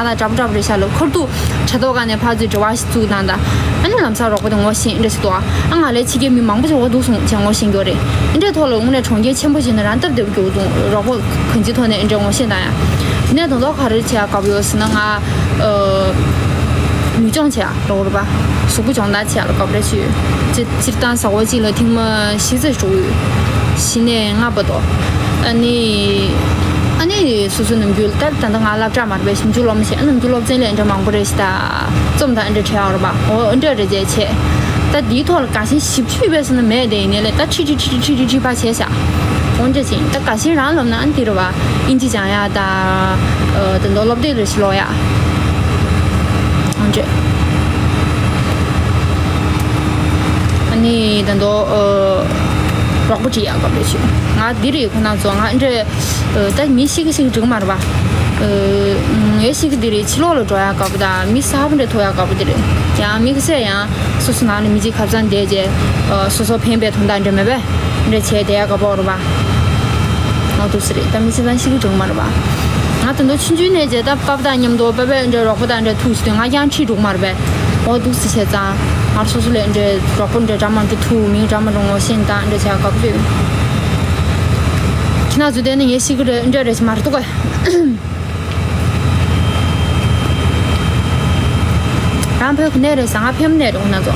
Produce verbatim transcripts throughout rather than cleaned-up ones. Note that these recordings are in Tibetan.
ང་ལ་དྲ་པོ་དྲ་པོ་རེད་ཤག་ལ། ཁོར་ཐུག་དྲ་ཐོག་སྒང་ནས་ཕར་ཚུར་འབྲེལ་བ་ཞིག་བཙུགས་གནང་དང་། ཨ་ནི་ལམ་སང་རོགས་པ་དེ་ངོ་ཤེས་འདྲ་ཞིག་འདུག་ཨ། ང་ལས་ཕྱི་རྒྱལ་མི་མང་པོ་ཞིག་འོ་འདུག་སོང་བྱས་ངོ་ཤེས་མཁན་རེད། འདྲའི་ཐོག་ལ་དངོས་གནས་གྲོང་ཁྱེར་ཆེན་པོ་ཞིག་ནས་རང་སྟབས་བདེ་པོ་འགྱུར་འདུག་རོགས་པ་གང་ཅིའི་ཐོག་ནས་འདྲ་ངོ་ཤེས་དང་ཡང་། དེ་ནས་དང་ཐོག་ག་རེ་བྱེད་ཡག་དགའ་པོ་ཡོད་ཟེར་ན། ང་ཨ་ལུས་སྦྱོང་བྱེད་ཡག་རོགས་རེད་པ། གཟུགས་པོ་སྦྱོང་བརྡར་བྱེད་ཡག་ལ་དགའ་པོ་རེད་བྱོས། སྤྱིར་བཏང་གཟའ་འཁོར་གཅིག་ལ་ཐེངས་མ་བཞི་ཙམ་འགྲོ་གི་ཡོད། བཞི་ནས་ལྔ་བར་དུ། ཨ་ནི། ཨ་ནི་སོ་སོའི་ནམ་རྒྱུན་ད་ད་ལྟ་ང་སློབ་གྲྭ་མ་རེད་པས། ཞིབ་འཇུག་སློབ་མ་བྱས། ཨ་ནམ་རྒྱུན་སློབ་ཚན་ལ་འདྲ་མང་པོ་རེད་ཤག་ད། རྩོམ་དང་འདྲ་བྲིས་ཡག་རེད་པ། འོ་འདྲ་རེ་བྱས་བྱས། ད་འདིའི་ཐོག་ལ་དགའ་ཞེན་ཞེ་པོ་ཅིག་ཡོད་པས་ཟེར་ན་མེད། དེ་ཡིན་ནའི་ལས་ད་ཁྲིད་ཁྲིད་ཁྲིད་ཁྲིད་ཁྲིད་ཕར་བྱས་ཤག་འོ་འདྲ་བྱས། ད་དགའ་ཞེན་རང་ལབ་ན་ཨ་ནི་འདི་རེད་པ། ཨིན་ཇི་སྦྱང་ཡག་ད། ཨ་དེ་འདྲ་སློབ་དེབ་རེ་ཞིག་ཀློག་ཡག་འོ་འདྲ། ཨ་ནི་ད་དུང་ཨ་རོགས་པ་བྲིས་ཡག་དགའ་པོ་རེད་བྱོས། ང་འདི་རེད། ཁོ་རང་ཚོ་ང་འདྲ་ཨ་ད་མི་ཤི་གི་ཤི་གི་འགྲིག་མ་རེད་པ། ཨ་ངའི་ཤི་གི་འདི་རེད། ཕྱི་ལོགས་ལ་འགྲོ་ཡག་དགའ་པོ་དང་མི་གསར་པ་འདྲ་ཐུག་ཡག་དགའ་པོ་འདི་རེད། ཡང་མི་གི་སེ་ཡང་སོ་སོ་ནང་ལ་མི་གཅིག་ཁ་སང་བསྡད་རྗེས་ཨ་སོ་སོ་ཕན་པའི་དོན་དག་འདྲ་མེད་པས། འདྲ་བྱས་བསྡད་ཡག་དགའ་པོ་རེད་པ། ང་འདུག་སེ་རེད། ད་མི་ཚེ་ཚང་ཤི་གི་འགྲིག་མ་རེད་པ། ང་ད་དུང་ཆུང་ཆུང་ནས་བྱས་ད་པ་ཕ་དང་མཉམ་དུ་པ་ཕས་འདྲ་རོགས་པ་དང་འདྲ་ཐུག་བྱས་དུས་ང་རྐྱང་ཁྲིད་འགྲོ་གི་མ་རེད་པས། འོ་འདུག་སེ་བྱས་ཙང་ང་སོ་སོ་ལས་འདྲ་རོགས་པ་འདྲ་འདྲ་མ་འདྲ་ཐུག་མི་འདྲ་མ་འདྲ་ངོ་ཤེས་དང་འདྲ་བྱས་དགའ་པོ་ཡོད། ཁྱེད་རང་ཚོ་བསྡད་ན་ངས་ཤི་གི་རེད་འདྲ་རེད་མ་རེད་འདུག་གས། རང་བོད་གི་གནས་རེད་ཟེར། ང་འཕན་པོ་གནས་རེད། འོ་ན་ཚོ་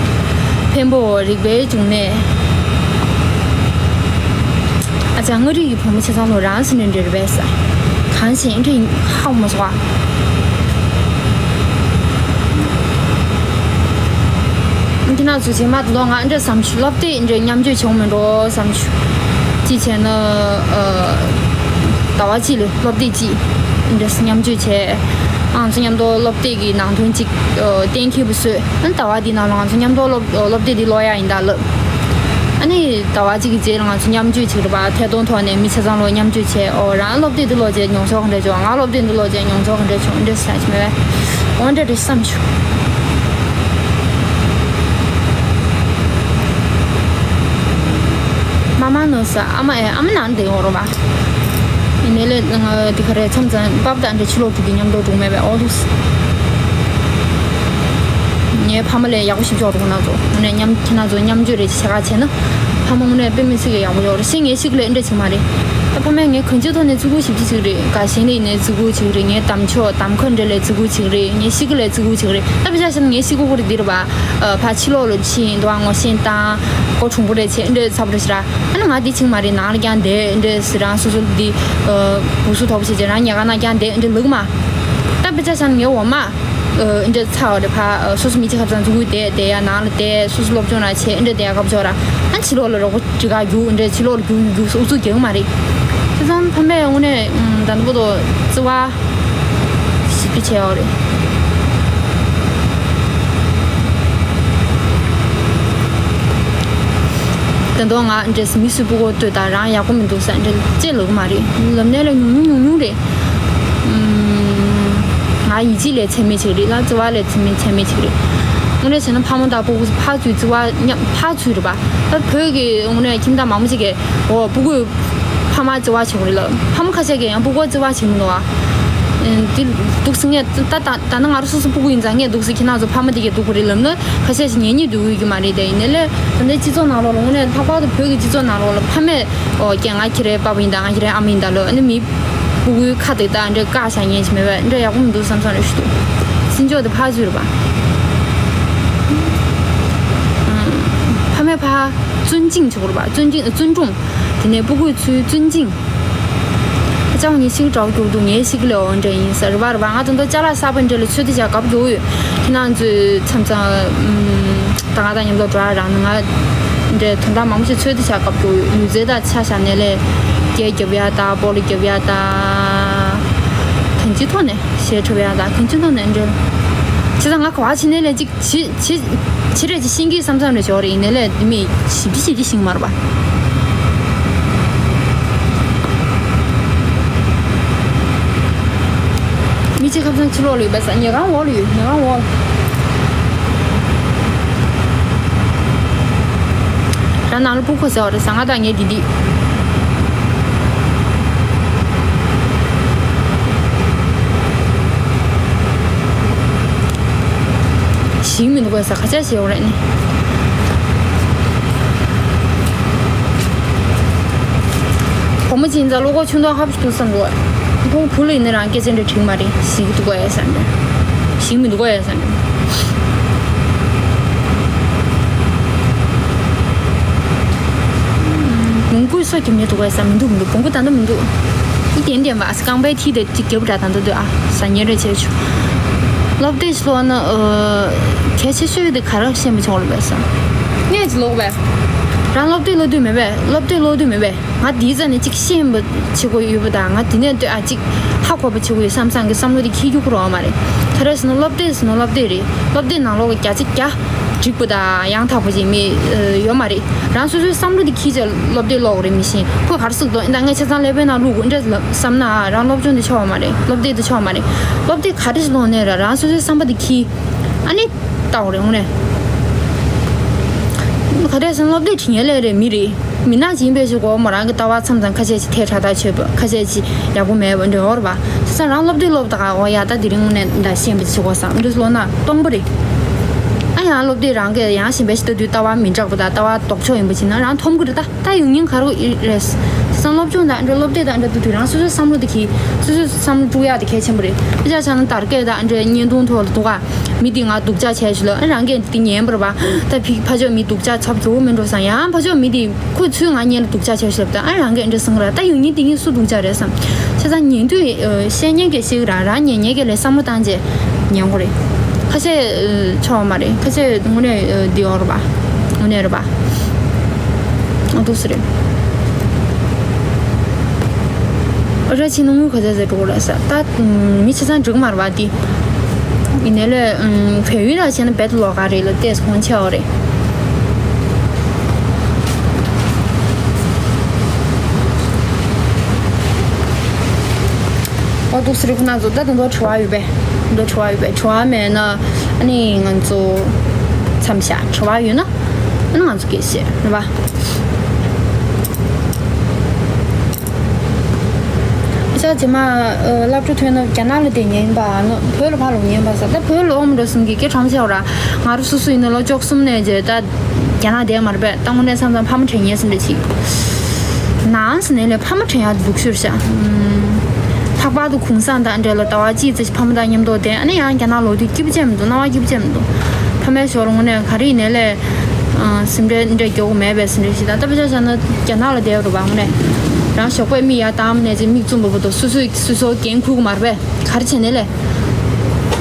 འཕན་པོ་རིག་པའི་འབྱུང་གནས། ཨ་ཅག་མངའ་རིས་ཀྱི་བུ་མོ་ཆེ་ཚང་ལོ་རང་ཟེར་ནས་འདྲ་རེད་པས་ཟེར། གང་ཞིག་འདྲ་ཧ་གོ་མ་སོང་བ། འདི་ན་ཚོ་རྗེས་མ་དེ་ལོ་ང་འདྲ་བསམ་བྱུང་། སློབ་དེབ་འདྲ་མཉམ་སྤྱོད་བྱུང་མི་འགྲོ་བསམ་བྱུང་། ཅི་བྱས་ན་ཨ་ཟླ་བ་གཅིག་ལ་སློབ་དེབ་གཅིག་འདྲ་མཉམ་སྤྱོད་བྱས། ང་ཚོ་མཉམ་དུ་སློབ་དེབ་ཀྱི་ནང་དོན་གཅིག་ཨ་གཏན་འཁེལ་བ་བཟོས། ཨ་ནི་ཟླ་བ་འདིའི་ནང་ལ་ང་ཚོ་མཉམ་དུ་སློབ་སློབ་དེབ་འདི་ཀློག་ཡག་ཡིན་ད་ལབ། ཨ་ནི་ཟླ་བ་གཅིག་གི་རྗེས་ལ་ང་ཚོ་མཉམ་སྤྱོད་བྱེད་རེད་པ། ཐད་གཏོང་ཐོག་ནས་མི་ཆ་ཚང་ལོ་མཉམ་སྤྱོད་བྱས། ཨོ་རང་སློབ་དེབ་འདི་ཀློག་རྗེས་མྱོང་ཚོར་ག་འདྲ་བྱུང་། ང་སློབ་དེབ་འདི་ཀློག་རྗེས་མྱོང་ཚོར་ག་འདྲ་བྱུང་། འདྲ་ཟེར་གྱི་མེད་པས། འོ་འདྲ་འདྲ་བསམ་བྱུང་། མ་མ་ནོ་ས་ཨ་མ་ཨེ་ཨ་མ་ནང་དེ་འོ་རོ་བ། ཡིན་ནའི་ལས་ང་དེ་ག་རེ་མཚམས་མཚམས་པ་ཕ་དང་འདྲ་ཕྱི་ལོགས་འགྲོ་གི་མཉམ་དུ་འགྲོ་མེད་པས། ཨོ་འདུག་སེ། ངའི་ཕ་མ་ལས་ཡག་པོ་ཞིག་ཆོག་འགྲོ་ན་ཚོ་དངོས་གནས་མཉམ་ཁྱེད་རང་ཚོ་མཉམ་སྤྱོད་རེ་བྱེད་ག་བྱས་ན། ཕ་མ་དངོས་གནས་དཔེ་མི་སྲིད་ཀྱི་ཡག་པོ་ཡོད་རེད། ཤེས་ངས་ཤིག་ལས་འདྲ་ཆེ་མ་རེད། ད་ཕ་མས་ངས་གང་ཅིའི་ཐོག་ནས་བརྩི་བཀུར་ཞེ་པོ་ཅིག་བྱེད་ཀྱི་རེད། དགའ་ཞེན་ལས་ནས་བརྩི་བཀུར་བྱེད་ཀྱི་རེད། ངའི་གཏམ་ཕྱོགས་གཏམ་ཁ་འདྲ་ལས་བརྩི་བཀུར་བྱེད་ཀྱི་རེད། ངས་ཤིག་ལས་བརྩི་བཀུར་བྱེད་ཀྱི་རེད། ད་དཔེ་ཆ་བཞག་ན་ངས་ཤིག་གུ་གུ་རེད་འདི་རེད་པ། ཨ་ཕ་ཕྱི་ལོགས་ལ་ཕྱིན་འདུག་ཨ་ངོ་ཤེས་དང་། ཀོ་གྲུང་པོ་རེད་བྱས་འདྲ་ཚ་པོ་རེད་ཟེར། ཨ་ནི་ང་འདི་ཕྱིན་མ་རེད། ནང་ལ་ཀྱང་བསྡད་འདྲ་ཟེར། རང་སོ་སོ་འདི་ཨ་བུ་སུ་དོག་པོ་བྱས་བྱས་རང་ཉལ་ཁང་ནང་ཀྱང་བསྡད་འདྲ་ལུག་མ། ད་དཔེ་ཆ་བཞག་ན་ངའི་འོག་མ། ཨ་འདྲ་ཚ་བ་རེད་ཕ། ཨ་སོ་སོ་མི་གཅིག་ཁ་ཚང་ཚུགས་ཀྱི་བསྡད་བསྡད་ཡ། ནང་ལ་བསྡད་སོ་སོ་སློབ་སྦྱོང་ར་བྱས་འདྲ་བསྡད་ཡ་དགའ་པོ་ཆོག་ར། ཨ་ཕྱི་ལོགས་ལ་རོགས་པ་འགྲིག་ག་རྒྱུག་འདྲ་ཕྱི་ལོགས་ལ་རྒྱུག་རྒྱུག་ཨུ་ཚུགས་རྒྱག་གི་མ་རེད། བྱས་ཙང་ཕ་མས་དངོས་གནས་ཨ་ད་ལྟ་བར་དུ་བརྩེ་བ་ཞེ་པོ་ཅིག་བྱས་ཡོད་རེད། ད་དུང་ང་འདྲ་མི་སུས་ཕྲུ་གུ་ལྟོས་དང་རང་ཡག་པོ་མི་འདུག་ཟེར་འདྲ་ཅེས་ལབ་ཀྱི་མ་རེད། ལབ་ནའི་ལས་ཉུང་ཉུང་ཉུང་ཉུང་རེད། ཨུམ། ང་ཡིད་ཆེས་ལས་ཚད་མེད་ཅིག་རེད་ལ། བརྩེ་བ་ལས་ཚད་མེད་ཚད་མེད་ཅིག་རེད། དངོས་གནས་བྱས་ན་ཕ་མ་དང་ཕྲུ་གུ་ཕར་ཚུར་བརྩེ་བ་མཉམ་ཕར་ཚུར་རེད་པ། ད་བོད་ཀྱི་དངོས་གནས་ཁྱིམ་བདག་མང་པོ་ཅིག་གིས་འོ་ཕྲུ་གུས་ཕ་མར་བརྩེ་བ་བྱེད་དགོས་རེད་ལབ། ཕ་མ་ཁ་ཤས་ཀྱིས་ཡང་ཕྲུ་གུར་བརྩེ་བ་བྱེད་མི་འདུག་ཨ། ཨེ་འདི་འདུག་སེ་ངས་ད་ད་ད་ནི་ང་རང་སོ་སོ་ཕྲུ་གུ་ཡིན་ཙང་ངས་འདུག་སེ་ཁྱེད་རང་ཚོ་ཕ་མ་དེ་གས་སྡུག་པོ་རེད་ལབ་ན་ཁ་ཤས་ཤིག་ངེད་གཉིས་སྡུག་ཡོད་ཀྱི་མ་རེད་དེ། ཡིན་ནའི་ལས་ད་ལྟའི་སྤྱི་ཚོགས་ནང་ལོགས་ལ་དངོས་གནས་ལྷག་པར་དུ་བོད་ཀྱི་སྤྱི་ཚོགས་ནང་ལོགས་ལ་ཕ་མས་ཨོ་ཀྱེ་ང་ཁྱེད་རའི་པ་ཕ་ཡིན་ད་ང་ཁྱེད་རའི་ཨ་མ་ཡིན་ད་ལབ། ཨ་ནི་མི་ཕྲུ་གུའི་ཁ་དེ་ད་འདྲ་བཀག་བཞག་མཁན་ཞིག་མེད་པས་འདྲ་ཡག་པོ་མི་འདུག་བསམ་བསམ་རེ་ཞུ་འདུག། བརྩི་འཇོག་དེ་ཕར་ཚུར་རེད་པ། ཨ་ཕ་མས་ཕར་བརྩོན་ཅིང་བྱེད་དགོས་རེད་པ། བརྩོན་ཅིང་བརྩོན་སྒྲུང་། དེ་ནས་ཕྲུ་གུས་ཚུར་བརྩོན་ཅིང་། ཨ་ཅག་ངས་ཤིག་འདྲ་པོ་རྒྱུག་འདུག། ངའི་ཤིག་ལས་འོ་འདྲ་ཡིན་ཟེར་རེད་པ་རེད་པ། ང་ད་དུང་ཅ་ལག་གསར་པ་འདྲ་ལ་ཚོད་ལྟ་བྱ་དགའ་པོ་རྒྱུག་ཡོད། ཁྱེད་རང་ཚོས་མཚམས་མཚམས་ཨུམ། ད་ང་དང་མཉམ་དུ་འགྲོ་ཡ་རག་ན་ང་འདྲའི་དོན་དག་མང་པོ་ཞིག་ཚོད་ལྟ་བྱ་དགའ་པོ་རྒྱུག་ཡོད། ལུས་རྩལ་དང་ཆ་བཞག་ནའི་ལས་སྐད་རྒྱབ་ཡ་དང་སྤོ་ལོ་རྒྱབ་ཡ་དང་། གང་ཅིའི་ཐོག་ནས་གཞས་འཁྲབ་ཡ་དང་གང་ཅིའི་ཐོག་ནས་འདྲ། བྱས་ཙང་ང་ག་པར་ཕྱིན་ནའི་ལས་ཅིག་བྱེད་བྱེད་བྱེད་རེད་ཅིག་ཤེས་ཀྱི་བསམ་བསམ་རེ་ཞོག་རེད། ཡིན་ནའི་ལས་མི་ཞིབ་ཅིག་ཞིབ་ཅིག་ཤེས་ཀྱི་མ་རེད་པ། མི་གཅིག་ཁ་སང་ཕྱི་ལོགས་ལ་ཡོད་པ་ས་ཉལ་ཁང་འོག་ལ་ཡོད། ཉལ་ཁང་འོག་ལ། རང་ནང་ལ་སྤུ་གུ་ཟེར་བ་རེད། ཟ་ང་དང་ངའི་དེ་དེ། ཞིག་མི་འདུག་གས་ས་ཁ་ཆ་ཞེ་བ་རེད་ནི། བུ་མོ་ཅིག་ཡིན་ཙང་བློ་ཁོག་ཆུང་དོག་ཧབ་ཏུ་བསམ་འགྲོ། ཁོང་བུ་ལ་ཡིན་ན་རང་སྐད་ཆ་འདྲ་དྲིས་མ་རེད། ཞིག་འདུག་གས་ས་འདྲ། ཞིག་མི་འདུག་གས་ས་འདྲ། བོང་ཀུ་སོ་གྱིས་མི་འདུག་གས་ས། མི་འདུག་མི་འདུག་བོང་ཀུ་ད་ལྟ་མི་འདུག་ཨི་ཏན་ཏན་པ་ཨ་སི་རྐང་པའི་མཐིལ་དེ་གཅིག་རྒྱབ་འདྲ་ད་ལྟ་འདུག་ཨ་ས་ཉེ་རེ་བྱས་ཆུ། སློབ་དེབ་ཀློག་ན་གལ་ཆེ་ཤོས་དེ་ག་རེ་ཤེས་མི་ཆོག་ལ་བས་སམ། ངས་ཀྱི་ཀློག་པས། རང་སློབ་དེབ་ཀློག་དུས་མེད་པས། སློབ་དེབ་ཀློག་དུས་མེད་པས། ང་དེའི་རྩ་ནས་གཅིག་ཤེས་པ་བྱེད་དགོས་ཡོད་པ་དང་། ང་དེ་ནས་ལྟོས་ཨ་གཅིག་ཧ་གོ་བ་བྱེད་དགོས་ཡོད་བསམ་བསམ་གི་བསམ་བློ་དེ་འཁྱེར་རྒྱུ་ཁོ་རང་མ་རེད། ག་རེ་ཟེར་ན་སློབ་དེབ་ཟེར་ན་སློབ་དེབ་རེད། སློབ་དེབ་ནང་ལོགས་ཀྱི་བརྒྱ་ཆ་བརྒྱ་འགྲིག་པ་དང་ཡང་དག་པ་ཅིག་མི་ཡོད་མ་རེད། རང་སོ་སོའི་བསམ་བློ་དེ་འཁྱེར་བྱས་སློབ་དེབ་ཀློག་རེད། མི་ཤེས་ཁོས་ག་རེ་ཟེར་འདུག་ཨིན་ད་ངས་ཆ་ཚང་ཀླད་པའི་ནང་བླུག་དགོས་འདྲ་བསམ་ན་རང་སློབ་སྦྱོང་དེ་ཆོག་པ་མ་རེད། སློབ་དེབ་དེ་ཆོག་པ་མ་རེད། སློབ་དེབ་ག་རེ་ཞིག་ཀློག་ནའི་ར་རང་སོ་སོའི་བསམ་པ་དེ་འཁྱེར། ཨ་ནི་ལྟ་བ་རེད་དངོས་གནས། ག་རེ་ཟེར་ན་སློབ་དེབ་འབྲི་མཁན་ལས་རེད་མི་རེད། མི་ནག་ཅིག་ཡིན་པའི་ཞིག་གོ་མོ་རང་གི་ལྟ་བ་མཚམས་མཚམས་ཁ་ཤས་ཅིག་ཐལ་དྲགས་ཐག་ཆོད་པ། ཁ་ཤས་ཅིག་ཡག་པོ་མེད་པ་འདྲ་བོ་རེད་པ། བྱས་ཙང་རང་སློབ་དེབ་ཀློག་དང་འོ་ཡ་ད་དེ་རིང་དངོས་གནས་ད་ཤེས་པ་ཅིག་གོ་བསམ་འདྲ་ཀློག་ན་སྟོང་པ་རེད། ཨ་ཡང་སློབ་དེབ་རང་གིས་ཡང་གཞན་པའི་ཞིག་ལྟ་དུས་ལྟ་བ་མི་འདྲ་པོ་དང་ལྟ་བ་ལྡོག་ཕྱོགས་ཡིན་པ་ཅིག་ན་རང་འཐོམ་གི་རེད་ད། ད་ཡོང་སྙིང་ག་རེ་རེད། བྱས་ཙང་སློབ་སྦྱོང་དང་འདྲ་སློབ་དེབ་དང་འདྲ་ལྟ་དུས་རང་སོ་སོའི་བསམ་བློ་དེ་གིས་སོ་སོའི་བསམ་བློ་དཀྲུག་ཡག་དེ་གལ་ཆེན་པོ་རེད། དཔེ་ཆ་བཞག་ན་དར་རྒྱས་དང་འདྲ་བརྙན་ཐུང་ཐོག་ལ་འདུག་ག་མི་དེ་ང་སྡུག་ཅག་བྱས་ཞུ་ལ་ཨ་རང་གིས་དེ་ཉན་པར་བ། ད་ཕི་ཕ་ཕྱོགས་མི་སྡུག་ཅག་ཚབ་འགྲོ་གི་མིན་འགྲོ་བསམ། ཡང་ཕ་ཕྱོགས་མི་དེ་ཁོ་ཚོས་ང་ཉན་ལ་སྡུག་ཅག་བྱས་ཞུ་ལབ་ད་ཨ་རང་གིས་འདྲ་གསུང་གི་ར། ད་ཡོང་སྙིང་དེ་ཉིད་སུ་སྡུག་ཅག་རེད་བསམ། བྱས་ཙང་ཉན་དུས་བཤད་མཁན་གྱིས་བཤད་གི་ར། རང་ཉན་མཁན་གྱིས་ལས་བསམ་བློ་བཏང་རྗེས་ཉན་དགོས་རེད། ཁ་ཤས་ཆོག་མ་རེད། ཁ་ཤས་དངོས་གནས་འདི་ཡོད་རེད་པ། དངོས་གནས་རེད་པ། ཨ་འདུག་སེ་རེད། ཨ་ར་ཕྱི་ནང་ངུ་ག་ཚ་ཚ་འགྲོ་གི་རེད་ས། ད་མི་ཆ་ཚང་འགྲིག་མ་རེད་པ་འདི། ཡིན་ནའི་ལས་བལ་ཡུལ་ལ་བྱས་ན་བེད་ལོག་ག་རེད་ལ་ཏེས་གོང་ཆེ་བ་རེད། ཨོ་འདུག་སེ་རེད། ཁོ་ན་ཚོ་ད་དུང་དྲི་བ་ཡོད་པས། དྲི་བ་ཡོད་པས། དྲི་བ་མེད་ན་ཨ་ནི་ང་ཚོ་མཚམས་བཞག་དྲི་བ་ཡོད་ན་ཨ་ནི་ང་ཚོ་སྐད་བཤད་རེད་པ། ཤ་རྗེས་མ་སློབ་གྲྭ་ཐོན་ན་རྒྱ་ནག་ལ་བསྡད་ཉེན་པ་ནོ་བོད་ལ་ཕར་ལོག་ཉེན་པ་ས། ད་བོད་ལ་འོང་མི་འགྲོ་སེམས་ཀྱི་སྐད་གྲོང་ཆེ་བ་ར། ང་རུ་སུ་སུ་ཡིན་ན་ལོ་བཅུ་གསུམ་ནས་རྗེས་ད་རྒྱ་ནག་བསྡད་མ་རེད་པས། ད་དངོས་གནས་བསམ་བསམ་ཕ་མ་དྲན་ཉེན་སེམས་འདྲ་ཅིག་ནའང་སི་ནས་ལས་ཕ་མ་དྲན་ཡག་སྡུག་ཤོས་ཤ། ལྷག་པར་དུ་གུང་སེང་དང་འབྲེལ་ལ་ཟླ་བ་གཅིག་ཙམ་ཕ་མ་དང་མཉམ་དུ་བསྡད། ཨ་ནི་ཡང་རྒྱ་ནག་ལོག་དུས་སྐྱིད་པོ་ཅན་མི་འདུག་སྣང་བ་སྐྱིད་པོ་ཅན་མི་འདུག་ཕ་མའི་ཞོར་དངོས་གནས་ག་རེ་ཡིན་ནའི་ལས། སེམས་ཁྲལ་འདྲ་རྒྱག་དགོས་མེད་པའི་སེམས་ཁྲལ་ཞིག་དང་། ད་དཔེ་ཆ་བཞག་ན་རྒྱ་ནག་ལ་བསྡད་ཡོད་རེད་པ། དངོས་གནས་རང་ཞོགས་པའི་མིག་ཡར་བཏང་ནས་ཅིག་མིག་བཙུམ་པ་བར་དུ་སོ་སོས་སོ་སོ་འགན་འཁུར་གི་མ་རེད་པས། ག་རེ་བྱས་ནའི་ལས།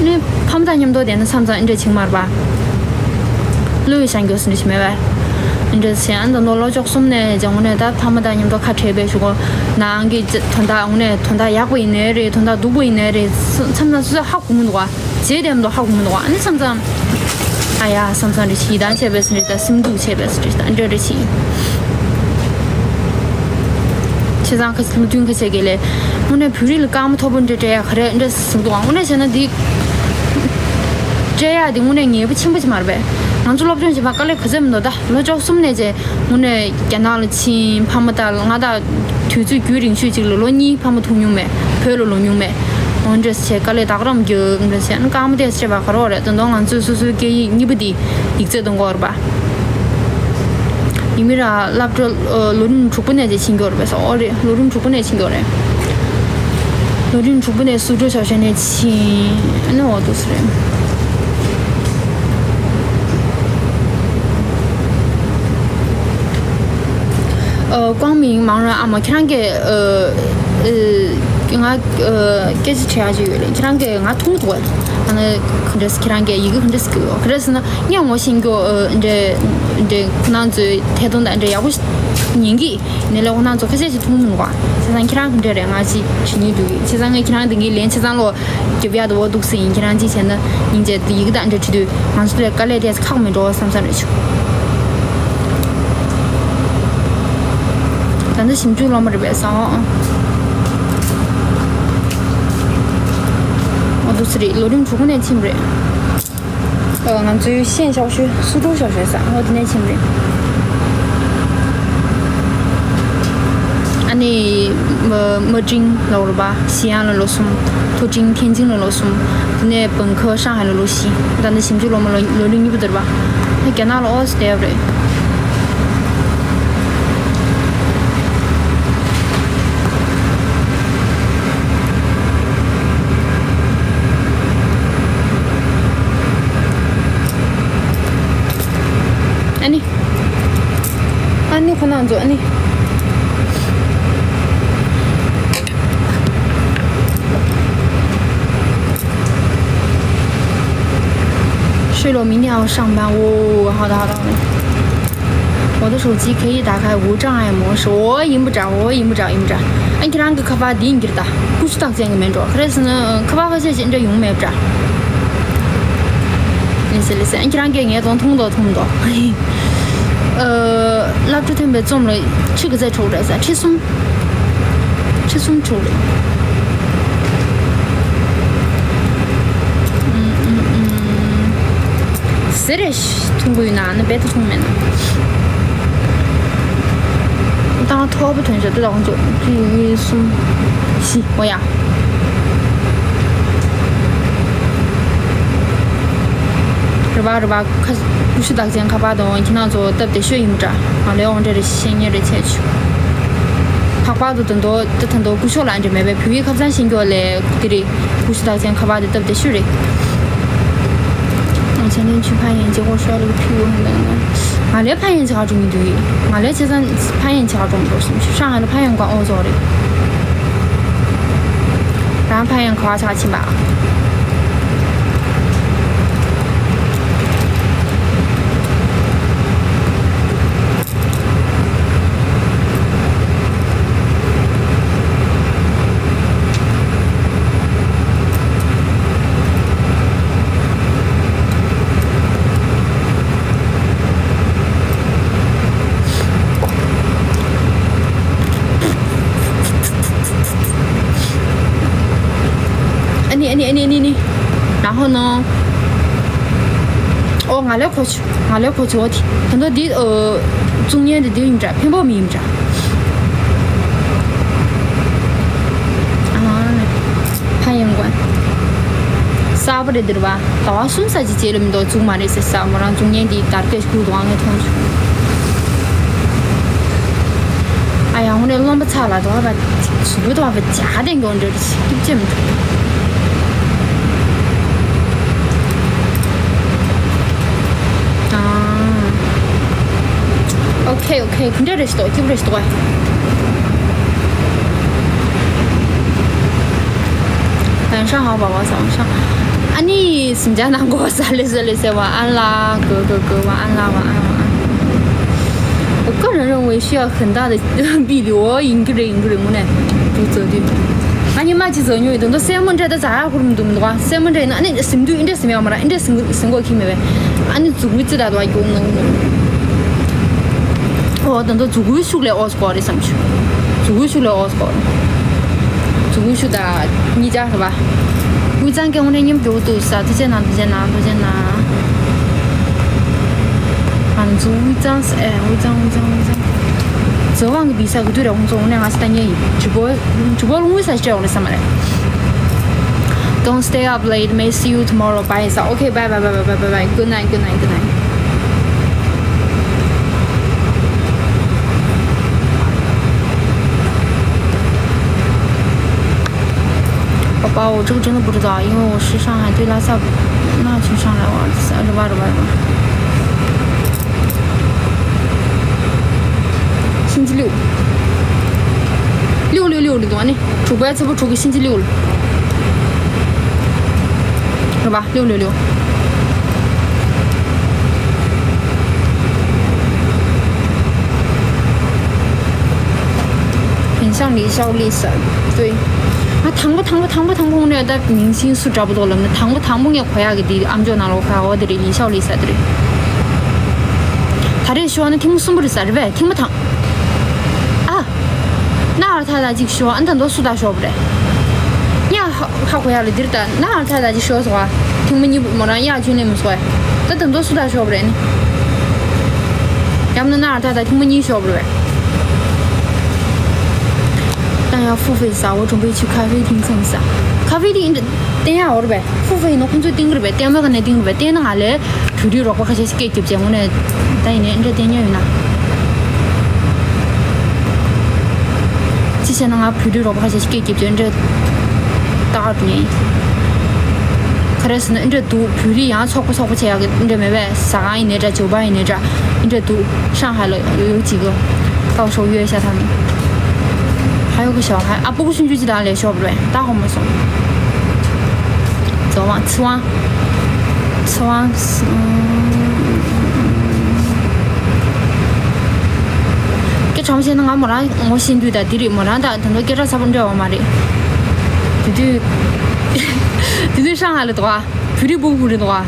ནི་ཕ་མ་དང་མཉམ་དུ་བསྡད་ན་མཚམས་མཚམས་འདྲ་བྱེད་ཀྱི་མ་རེད་པ། བློས་བཞག་རྒྱུ་སེམས་ཁྲལ་ཞིག་མེད་པས། འདྲ་བྱས་ཨ་ད་ནོར་ལོ་བཅུ་གསུམ་ནས་ཅིག་དངོས་གནས་ད་ཕ་མ་དང་མཉམ་དུ་ཁ་བྲལ་བའི་གཞུག་གུ་ནང་གི་དོན་དག་དངོས་གནས་དོན་དག་ཡག་པོ་ཡིན་ནའི་རེད། དོན་དག་སྡུག་པོ་ཡིན་ནའི་རེད། མཚམས་མཚམས་སོ་སོ་ཧ་གོ་མི་འདུག་བ། རྗེས་དེ་མདོ་ཧ་གོ་མི་འདུག་ཨ་ནི་བསམ་བསམ། ཨ་ཡ་བསམ་བསམ་རེ་ཞིག་ཡིད་ཐང་ཆད་པའི་སེམས་རེ་དང་སེམས་སྡུག་ཆད་པའི་སེམས་རེ་དང་འདྲ་རེ་ཞིག་བྱས་ཙང་ཁ་ལོ་རྒྱུས་ཁ་ཤས་ཀྱིས་ལས་དངོས་གནས་བོད་རིགས་ལ་སྐར་མ་མཐོ་པོ་འདྲ་སྤྲད་ཡ་ག་རེ་འདྲ་ཟེར་འདུག་ཨ་དངོས་གནས་བྱས་ན་འདི་སྤྲད་ཡ་འདི་དངོས་གནས་ངེས་པོ་ཆེན་པོ་ཅིག་མ་རེད་པས། ང་ཚོ་སློབ་སྦྱོང་བྱེད་པ་དཀའ་ལས་ག་ཚོད་མི་འདུག་ད་ལོ་བཅུ་གསུམ་ནས་བྱས་དངོས་གནས་རྒྱ་ནག་ལ་ཕྱིན། ཕ་མ་དང་ང་དང་དུས་ཚོད་རྒྱུན་རིང་ཤོས་ཅིག་ལ་ལོ་གཉིས་ཕ་མ་ཐུག་མྱོང་མེད། བོད་ལ་ལོག་མྱོང་མེད། འོ་འདྲ་བྱས་དཀའ་ལས་དག་རམ་རྒྱུ་འདྲ་བྱས་ཨ་ནི་སྐར་མ་དེ་བྱས་པ་ག་རེ་རེད། དོན་དུ་ང་ཚོས་སོ་སོའི་སྐད་ཡིག་གཉིས་པ་འདི་ཡིག་ཚད་གཏོང་གི་ཡོད་རེད་པ། ཡིན་མིན་ར་སློབ་གྲྭ་ལོ་རིམ་དྲུག་པ་ནས་བྱས་ཕྱིན་གྱི་ཡོད་རེད་པས། ཨོ་རེད། ལོ་རིམ་དྲུག་པ་ནས་ཕྱིན་གྱི་ཡོད་རེད། ལོ་རིམ་དྲུག་པ་ནས་སུ་ཀྲུའུ་ཞའོ་ཞན་ནས་ཕྱིན་ཨ་ནི་འོ་འདུག་སེ་རེད། ཨ་ཀོང་མིང་མང་ར་ཨ་མ་ཁྱེད་རང་གིས་ཨ་ཨ་ང་ཨ་སྐད་ཆ་དྲི་ཡག་ཅིག་ཡོད་རེད། ཁྱེད་རང་གིས་ང་མཐོང་འདུག་ག་ཨ་ནི་ག་འདྲས་ཁྱེད་རང་གིས་ཡི་གེ་ག་འདྲས་གི་ཡོད་ག་རེ་ཟེར་ན་ངས་ངོ་ཤེས་ཀྱོ་འདྲེ་འདྲེ་ཁོ་ན་ཚོའི་ཐད་གཏོང་དང་འདྲེ་ཡག་པོ་ཉན་གི་ནས་ལས་ཁོ་ན་ཚོ་ཁ་ཤས་ཤིག་མཐོང་མི་འདུག་ག་བྱས་ཙང་ཁྱེད་རང་ག་འདྲས་རེད། ང་ཅིག་ཞུ་སྙིང་འདུག་གི་བྱས་ཙང་ངས་ཁྱེད་རང་དེ་གའི་ལན་བྱས་ཙང་ལོ། རྒྱབ་ཡག་དུ་འོ་འདུག་སེ་ཡིན། ཁྱེད་རང་ཅིག་བྱས་ན་སྙིང་རྗེ་དུ་ཡི་གེ་དང་འདྲ་བྲིས་དུས་ང་ཚོ་ལས་དཀའ་ལས་དེ་ཁག་མི་འགྲོ་བསམ་བསམ་རེད་བྱུང་། ད་ནི་ཞིབ་འཇུག་སློབ་མ་རེད་པས་སོང་། འོ་འདུག་སེ་རེད། ལོ་རིམ་དྲུག་པ་ནས་ཕྱིན་པ་རེད། ཨ་ང་ཚོའི་ཤན་ཞའོ་ཞུ་སུ་ཀྲུའུ་ཞའོ་ཞུ་ས་འོ་དེ་ནས་ཕྱིན་པ་རེད། ཨ་ནི། ནས་མ་མ་ཀྲིང་ལ་ལོ་རེད་པ། ཞི་ཡང་ལ་ལོ་གསུམ། ཐོ་ཀྲིང་ཐེན་ཅིང་ལ་ལོ་གསུམ། དེ་ནས་བང་ཁོ་ཧྲང་ཧའེ་ལ་ལོ་བཞི། ད་ནི་ཞིབ་འཇུག་སློབ་མ་ལོ་ལོ་ལོ་གཉིས་པོ་དེ་རེད་པ། ཨ་རྒྱ་ནག་ལ་ཨོ་སི་བསྡད་ཡོད་རེད། ཨ་ནི། ཨ་ནི་ཁོ་ན་ཚོ་ཨ་ནི། ཤོད་ལོ་མི་ནི་ཨའོ་ཧྲང་པན་འོ། ཧ་ད་ཧ་ད་ནི། 我的手机可以打开无障碍模式。 འོ་ཡིན་པ་འདྲ། འོ་ཡིན་པ་འདྲ། ཡིན་པ་འདྲ། ཨ་ཁྱེད་རང་གི་ཁ་པར་འདི་ཡིན་གྱི་རེད་ད། ཀུ་ཤུ་རྟགས་ཅན་གྱི་མེད་འགྲོ། ག་རེ་ཟེར་ན་ཁ་པར་ཁ་ཤས་ཤིག་འདྲ་ཡོང་མེད་པ་འདྲ། ལེ་སེ་ལེ་སེ། ཨ་ཁྱེད་རང་གིས་ངའི་གདོང་མཐོང་མདོག་མཐོང་མདོག་ཨ། སློབ་ཕྲུག་ཐོན་པའི་རྩོམ་ལ་ཆུ་ག་ཚད་འཕྲོག་རེད་ཟེར། ཁྲི་གསུམ། ཁྲི་གསུམ་འཕྲོག་རེད། ཟེར་རེད། འཐུང་གི་ཡོད་ན་ནི་རྦད་དེ་འཐུང་མེད་ན། ཏང་ཐོག་པ་ཐོན་ཤག་དེ་དང་ཚོ་གཅིག་གཉིས་གསུམ་བཞི། འོ་ཡ། རེད་པ་རེད་པ། ཁ་ཀུ་ཤུ་རྟགས་ཅན་ཁ་པར་དང་ཁྱེད་རང་ཚོ་སྟབས་བདེ་ཤོས་ཡིན་པ་འདྲ། ང་ལོས་འོང་འདྲ་རེ་ཤེས་ཉེ་རེ་ཆད་ཆུ། ལྷག་པར་དུ་ད་དུང་ད་ད་དུང་སྐུ་ཞབས་ལ་འདྲ་མེད་པའི་བོད་ཡིག་ཁ་བྱང་ཤེས་མཁན་ལས་དེ་རེད། ཀུ་ཤུ་རྟགས་ཅན་ཁ་པར་དེ་སྟབས་བདེ་ཤོས་རེད། ང་ཆ་ནན་ཆུ་ཕ་ཡན་ཅེ་ཧོ་ཧྲ་ལུ་ཕིའུ་ཧན་དང་ང་ལས་ཕ་ཡན་ཆ་ག་འགྲོ་མི་འདུག་ང་ལས་བྱས་ཙང་ཕ་ཡན་ཆ་ག་འགྲོ་མི་འགྲོ་སོང་ཤུ་ཧྲང་ཧ་ལ་ཕ་ཡན་ཀ་ཨོ་ཙོ་རེད། རང་ཕ་ཡན་ག་བ་ཆ་ཕྱིན་པ། ཨ་ནི་ཨ་ནི་ཨ་ནི་ཨ་ནི། 然后呢། ཨོ་ང་ལས་ཁོ་ཆུ། ང་ལས་ཁོ་ཆུ་འོ་དེ། ད་དུང་འདི་ཨོ། བཙུགས་མཁན་དེ་འདི་ཡིན་འདྲ། འཕན་པོ་མི་ཡིན་འདྲ། ཨ། ཕ་ཡན་ཀོན། གསར་པ་རེད་འདིར་བ། ཟླ་བ་གསུམ་ཙམ་ཅིག་རྗེས་ལ་མི་འདུག་བཙུགས་མ་རེད་ཟེར་ས། མོ་རང་བཙུགས་མཁན་འདི་དར་སྐད་ཤིག་ཁུག་འདུག་ཨ་ནི་མཐོང་བྱུང་། ཨ་ཡ་དངོས་གནས་རློན་པ་ཚ་ལ་དོགས་པ། གཟུགས་པོ་དོགས་པ་འཇག་བསྡད་མགྱོགས་འདྲ་རེད། སྐྱིད་ཅེས་མི་འདུག་ཨ། ཨོ་ཁེ་ཨོ་ཁེ། ག་འདྲ་རེད་ཤི་ཏོ། སྐྱིད་པོ་རེད་ཤི་ཏོ། ཨན་ཧྲང་ཧའོ་བ་བ་སང་ཧྲང་། ཨ་ནི་སིན་ཅང་ནང་གོ་ས་ལེ་ས་ལེ་ས་བ་ཨན་ལ་གོ་གོ་གོ་བ་ཨན་ལ་བ་ཨན་བ་ཨན། 我个人认为需要很大的臂力。 འོ་ཡིན་གྱི་རེད། ཡིན་གྱི་རེད། དངོས་གནས་འདུག་ཚོ་དུས། ང་གཉིས་མ་གཅིག་ཚོ་ཉོས་ཡོད་དོན་དུ་སེན་མོ་འདྲ་ད་ཛ་ཡག་ཁུར་མི་འདུག་མི་འདུག་ཨ། སེན་མོ་འདྲ་ཡིན་ན་ཨ་ནི་སིམ་དུས་འདྲ་སིམ་ཡག་མ་ར་འདྲ་སིམ་སིམ་གོ་ཁྱི་མེད་པས། ཨ་ནི་མཛུག་གུའི་རྩི་ད་དུ་བ་རྒྱུག་ནང་། ཨོ་དོན་དུ་མཛུག་གུའི་ཤུགས་ལས་ཨོ་སྐོར་རེད་བསམ་བྱུང་། མཛུག་གུའི་ཤུགས་ལས་ཨོ་སྐོར། མཛུག་གུའི་ཤུགས་ད་གཉིས་ཆ་རེད་བ། དབུས་གཙང་གི་དངོས་གནས་སྙིང་རྗེ་པོ་འདུག་ས། ཐུགས་རྗེ་གནང་། ཐུགས་རྗེ་གནང་། ཐུགས་རྗེ་གནང་། ང་ཚོ་དབུས་གཙང་ས་ཨེ། དབུས་གཙང་དབུས་གཙང་དབུས་གཙང་། 绝望的比赛 ག་དུས་རེད། ཁོང་ཚོ་དངོས་གནས་ང་ཚོ་ལྟ་མཁན་ཡིན།直播直播 ལུང་བའི་ས་ཞིག་འོང་རེད་བསམ་མ་རེད། Don't stay up late. May see you tomorrow. Bye. Okay, bye bye bye bye bye bye. Good night, good night, good night. Papa, 我这个真的不知道，因为我是上海对拉萨那去上来玩，是吧？是吧？是吧？ 星期六。六六六 ལ་འདུག་ཨ་ནི། དྲུག་པའི་ཚེས་པ་དྲུག་གི་星期六 ལ། རེད་པ། 六六六。 很像李孝利ཟེར།对། ང་དང་པོ་དང་པོ་དང་པོ་དང་པོ་ནས་ད་明星སུ་འདྲ་པོ་འདུག་ལབ་ན། དང་པོ་དང་པོ་ངས་གོ་ཡག་གི་འདི་ཨ་མཆོག་ནང་ལོགས་ག་འོ་དེ་རེད། 李孝利ཟེར་དེ་རེད། ད་རེས་ཤོར་ན་ཐེངས་མ་གསུམ་པ་རེད་ཟེར་རེད་པས། ཐེངས་མ་དང་། ཨ། ན་ཨར་ཐ་ད་ཅིག་ཤོར། ཨ་ད་མདོ་སུ་ད་ཤོར་བ་རེད། ཉ་ཧ་ཧ་གོ་ཡག་ལ་འདིར་ད་ན་ཨར་ཐ་ད་ཅིག་ཤོར་སོང་བ། ཐེངས་མ་གཉིས་པ་མོ་རང་ཡག་ཆུན་ལེན་མ་སོང་བས། ད་ད་མདོ་སུ་ད་ཤོར་བ་རེད་ནི། ཡང་ན་ན་ཨར་ཐ་ད་ཐེངས་མ་གཉིས་ཤོར་བ་རེད་པས། ཡང་ཡང་付费ཟ།我准备去咖啡厅蹭一下。咖啡厅བསྟན་ཡག་འོ་རེད་པས།付费ནི་ཁོང་ཚོས་བསྟན་གི་རེད་པས། བསྟན་མ་ག་ནས་བསྟན་གི་རེད་པས། བསྟན་ན་ང་ལས་བོད་ཡིག་རོགས་པ་ཁ་ཤས་ཤིག་སྐད་རྒྱབ་བྱས་དངོས་གནས་ད་ཡིན་ནའི་འདྲ་བསྟན་ཉན་ཡོད་ན། ཅི་བྱས་ན་ང་བོད་ཡིག་རོགས་པ་ཁ་ཤས་ཤིག་སྐད་རྒྱབ་བྱས་འདྲ་ལྟ་ག་འགྲོ་ངེས་ཡིན། ག་རེ་ཟེར་ན་འདྲ་འདུག་བོད་ཡིག་ཡང་ཚོགས་པ་ཚོགས་པ་བྱས་ཡག་གི་འདྲ་མེད་པས། ཟ་ཁང་ཡིན་ནའི་འདྲ།酒吧ཡིན་ནའི་འདྲ། འདྲ་འདུག上海了有几个到时候约一下他们。还有个小孩啊，不过是你就记得来说不对，大红没送。走往吃完，吃完，嗯，给尝鲜的俺没让我先对的，弟弟没让他，等到给他差不多我嘛的，弟弟，弟弟上海了的话。བོད་རིགས་སྤུ་གུ་རེད་འདུག་ཨ།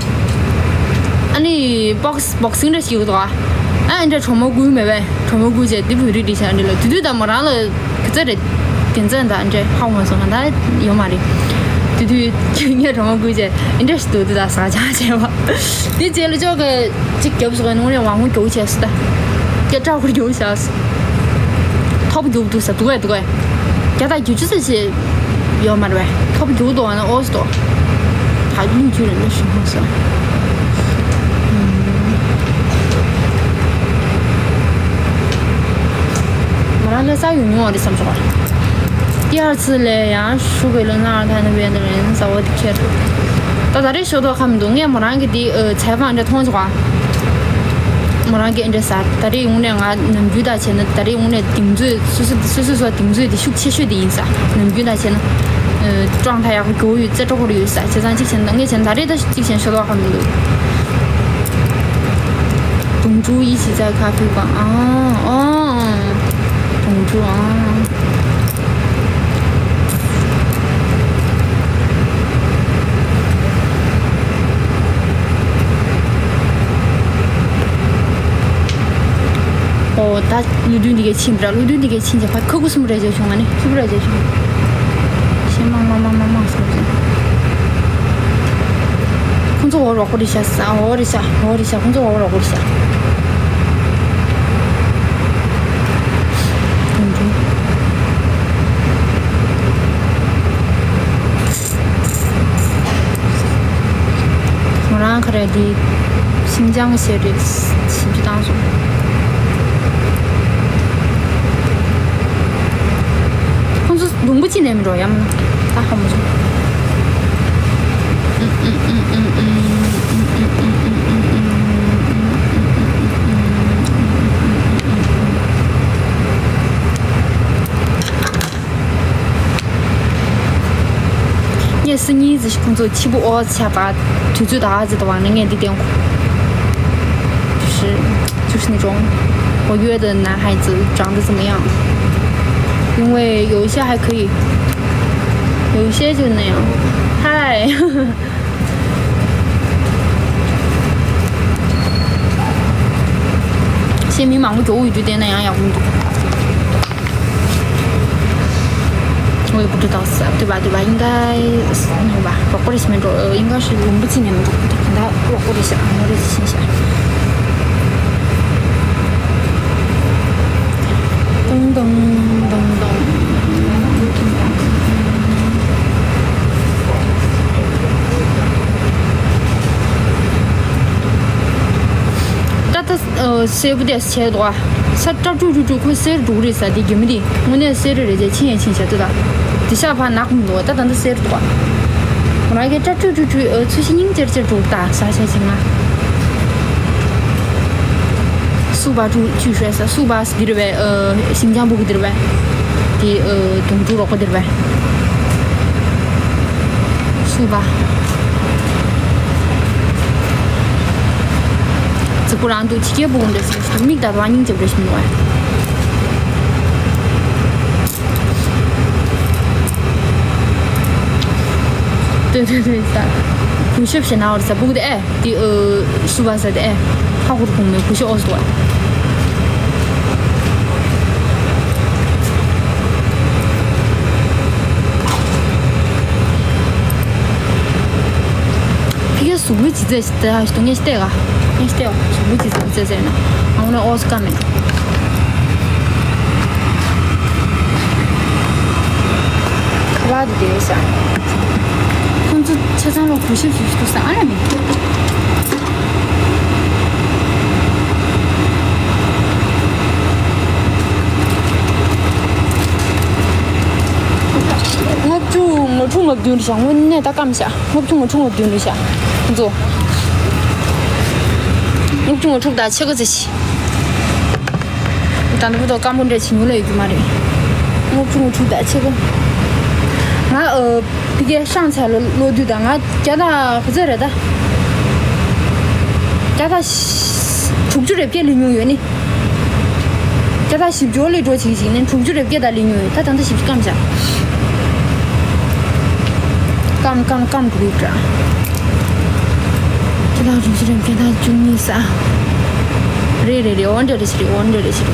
ཨ་ནི་box boxing འདྲ་ཞིག་འདུག་ཨ། ཨ་འདྲ་གྲོགས་མོ་དགུ་མེད་པས། གྲོགས་མོ་དགུ་བྱས་དེ་བོད་རིགས་འདྲ་ཆགས་འདྲ་ལ། དེ་དུས་ད་མོ་རང་ལ་ག་ཚད་རེད། དེ་ཚད་ད་འདྲ་ཧ་གོ་མ་སོང་། ད་ཡོད་མ་རེད། དེ་དུས་ངས་གྲོགས་མོ་དགུ་བྱས་འདྲ་ཞིག་འདུག་དེ་ད་ཟ་ཆ་བྱས་པ། དེ་རྗེས་ལ་ཅོག་གི་གཅིག་རྒྱབ་སོང་ནང་ནས་ཝང་ཧུ་རྒྱོག་བྱས་སོང་ད། སྐད་གྲགས་ཁུར་རྒྱོག་བྱས་སོང་། ཐོབ་རྒྱུག་འདུག་ས་འདུག་གས་འདུག་གས། རྒྱ་དག་རྒྱུ་ཆུ་ཚོད་ཞིག་ཡོད་མ་རེད་པས། ཐོབ་རྒྱུག་འདུག་ཨ་ན་ཨོ་སི་འདུག་ད་ལུས་རྒྱུ་རེད་ན་ཞུ་མ་སོང་། ང་རང་ལ་ས་ཡོང་མྱོང་བ་རེད་བསམ་ཆོག་པ།第二次ལས་ཡང་ཞུ་དགོས་ལ་ན་ཐ་ན་བས་ན་རེད་ཟ་བ་དེ་ཁྱེར། ད་ད་རེས་ཤོ་ཐོག་ཁམ་འདུག་ངས་མོ་རང་གི་དེ་ཚལ་བང་འདྲ་མཐོང་ཆོག་པ། མོ་རང་གིས་འདྲ་ཟ། ད་རེས་དངོས་གནས་ང་ནམ་རྒྱུན་དང་བྱས་ན་ད་རེས་དངོས་གནས་གདེང་ཚོད་སོ་སོ་སོ་སོ་སོ་གདེང་ཚོད་དེ་ཤུགས་ཆེ་ཤོས་དེ་ཡིན་ས། ནམ་རྒྱུན་དང་བྱས་ན། ཀྲང་ཐ་ཡག་པོ་རྒྱོ་ཡོད་རྩེ་གྲོགས་པོ་ཡོད་ས་བྱས་ཙང་གཅིག་བྱས་ན་ངས་བྱས་ན་ད་རེས་ད་གཅིག་བྱས་ན་ཤོ་ལོག་ག་མི་འདུག 董珠一起在咖啡馆啊，哦，董珠啊。 ཨོ་ད་བློ་མཐུན་འདི་གས་ཕྱིན་པ་ར། བློ་མཐུན་འདི་གས་ཕྱིན་ཅེས་ཕ་ཁ་ཁུ་སུམ་རེ་བྱས་བྱུང་ང་ནི་སུམ་རེ་བྱས་བྱུང་། ཤེས་མང་མང་མང་མང་མང་སོང་ཟིན། ཁོང་ཚོ་འོ་རོགས་པོ་རེད་ཤག་ས། འོ་རེད་ཤག་འོ་རེད་ཤག་ཁོང་ཚོ་འོ་རོགས་པོ་རེད་ཤག་ང་རང་ག་རེ་དེ་ཤིན་ཅང་གི་ཤེས་རིག་ཞིབ་འཇུག་བཏང་སོང་། ཁོང་ཚོ་ལུང་པ་གཅིག་ནས་མི་འགྲོ་ཡ་མ་ན་ད་ཧ་མ་སོང་། ངས་སི་ཉིས་ཙི་ཁོང་ཚོ་ཕྱི་པོ་ཨོ་ཆ་པ་དུས་ཚོད་ད་ཨ་ཙི་དུ་བ་ནི་ངས་འདི་བསྟན་གོ 就是就是那种我约的男孩子长得怎么样？因为有一些还可以，有一些就那样。嗨，现在迷茫，我觉得我有点那样呀，我们。 我也不知道是对吧？对吧？应该是那个吧，我过来前面走，呃，应该是我们不今年没走，那我过来想，我得想想。噔噔噔噔。ད་ད་སེར་པོ་དེ་བྱས་འདུག་ཨ། ས་ཏྲ་ཀྲུ་ཀྲུ་ཀྲུ་ཁོ་སེར་འགྲོ་གི་རེད་ས། དེ་རྒྱུ་མི་དེ་དངོས་གནས་སེར་རེད་ཅེས་ཕྱིན་ཡང་ཕྱིན་བྱས་ཏེ་ད། དེ་ཤ་ཕ་ནག་མི་འདུག་ད་ད་འདི་སེར་འདུག་ཨ། ང་རང་གི་ཏྲ་ཀྲུ་ཀྲུ་ཀྲུ་ཨོ་ཚུལ་ཤི་སྙིང་ཅེར་ཅེར་འགྲོ་ད་ས་ཆ་ཞིག་ང་། སུ་བ་ཀྲུ་ཀྲུ་ཧྲེ་ས་སུ་བ་སི་དེ་རེད་པས། ཨ་ཤིན་ཅང་ཕྲུ་གུ་དེ་རེད་པས། དེ་ཨ་དུང་ཀྲུ་རོགས་པ་དེ་རེད་པས། སུ་བ། རྫིག་པོ་རང་འདུག་ཕྱི་རྒྱལ་པོ་འདྲ་ཞིག་མིག་ད་རང་སྙིང་རྗེ་པོ་རེ་ཞིག་མི་འདུག་ཨ། ཏོ་ཏོ་ཏོ་ས། གུས་ཞབས་ཞེ་ན་འོར་ས་སྤུ་གུ་དེ་ཨེ། དེ་ཨ་སུ་བ་ས་དེ་ཨེ། ཧ་ཧུར་གུང་མའི་གུས་ཞབས་འོ་སུ་བ། ཕི་ཀའི་གཟུགས་པོའི་ལྗིད་ཚད་ཞིག་ད་ཞིག་ཏུ་ངས་ཤི་བལྟས་ག་ངས་ཤི་བལྟས་ག་གཟུགས་པོའི་ལྗིད་ཚད་ལྗིད་ཚད་ཟེར་ན་ཨ་འོ་ན་ཨོ་སི་ཀ་མེད། བསྡད་ཤག་ཁོང་ཚོ་ཆ་ཚང་ལ་གུས་ཞབས་ཞུ་ཞུ་འདུག་ས་ཨ་ལ་མི་འདུག་ལྔ་བཅུ་ང་དྲུག་ང་བདུན་རེད་ཤག་དངོས་གནས་ད་སྐམ་ཤག་ལྔ་བཅུ་ང་དྲུག་ང་བདུན་རེད་ཤག་ཁོང་ཚོ་ལྔ་བཅུ་ང་དྲུག་དང་ཕྱེད་ཀ་ཙམ་ཞིག་ད་ནུབ་ཏོ་སྐམ་པོ་འདྲ་ཆེ་ཉུང་ལ་ཡོད་རྒྱུ་མ་རེད། ལྔ་བཅུ་ང་དྲུག་དང་ཕྱེད་ཀ་ང་ཨ། དེ་གའི་ཤང་ཚ་ལོ་ལོ་དུས་དང་ང་བརྒྱ་དང་ག་ཚོད་རེད་ད། བརྒྱ་དང་དྲུག་ཅུ་རེ་བརྒྱད་ལས་ཉུང་ཡོད་ནི། བརྒྱ་དང་བཞི་བཅུ་ལས་འགྲོ་བྱེད་ཀྱི་ཞིག་ནི་དྲུག་ཅུ་རེ་བརྒྱད་དང་ལས་ཉུང་ཡོད། ད་ད་ལྟ་བཞི་བཅུ་སྐམ་བྱ། སྐམ་སྐམ་སྐམ་འགྲོ་གི་འདྲ། ཁྱེད་དང་དྲུག་ཅུ་རེ་བརྒྱད་དང་བཅུ་གཉིས་ས། རེད་རེད་རེད། འོ་འདྲ་རེད་ཤི་རེད། འོ་འདྲ་རེད་ཤི་རེད།